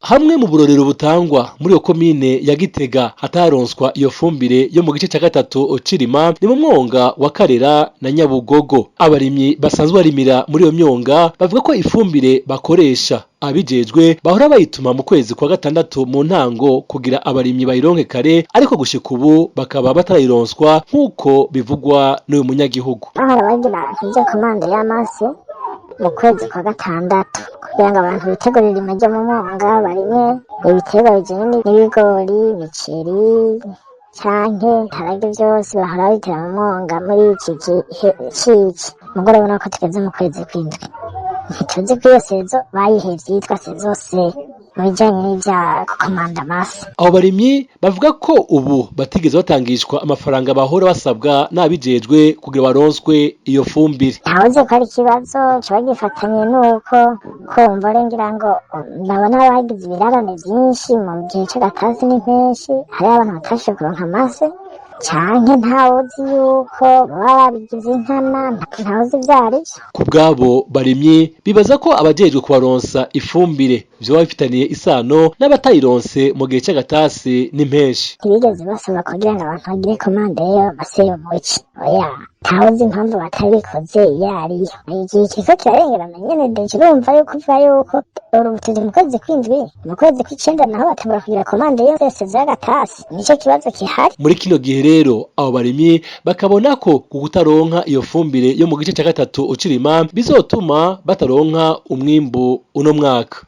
Hamwe mu burorero butangwa muri iyo komine ya Gitega hataronswa iyo fumbire yo mu gice ca gatatu c'irima ni mu mwonga wa Karera na Nyabugogo. Abarimyi basanzwe barimira muri iyo myonga bavuga ko ifumbire bakoresha abijejwe bahora bayituma mu kwezi kwa gatandatu mu ntango kugira abarimyi bayironke kare, ariko gushika ubu bakaba batarayironswa nk'uko bivugwa n'uyu munyagihugu. Bahora bagira ivyo commande y'amase mu kwezi kwa gatandatu kugira ngo abantu bitegurire irima ryo mu mwonga, barime ibiterwa bijanye n'ibigori, imiceri canke ibiharage, vyose bahora babitera mu mwonga muri iki gihe c'ici. Mugo urabona ko tugeze mu kwezi kw'indwi, ntituzi ko iyo saison bayihevye yitwa saison C mu bijanye n'ivya gukomanda amase. Abo barimyi bavuga ko ubu batigeze batangishwa amafaranga bahora basabwa n'abijejwe kugira baronswe iyo fumbire. Ntawuzi ko ari ikibazo coba gifatanye n'uko kumva ngira ngo ndabona bagize ibirarane vyinshi mu gihe c'agatasi n'impeshi, hariho abantu batashoboye kuronka amase, canke ntawuzi yuko baba babigize inkana, ntawuzi ivyo arivyo. Ku bw'abo barimyi, bibaza ko abajejwe kubaronsa ifumbire vyoba bifitaniye isano n'abatayironse mu gihe c'agatasi n'impeshi. Ntibigeze basaba kugira ngo abantu bagire commande y'amase yo muci, oya, ntawuzi impamvu batabikoze iyo ariyo. Igihe kiriko kirarengerana nyene, déjà urumva yuko uvuga yuko ubu turi mu kwezi kw'indwi, mu kwezi kw'icenda naho batangura kugira commande yose y'agatasi, nico kibazo gihari. Muri kino gihe rero abo barimyi bakabona ko ku kutaronka iyo fumbire yo mu gice ca gatatu c'irima bizotuma bataronka umwimbu uno mwaka.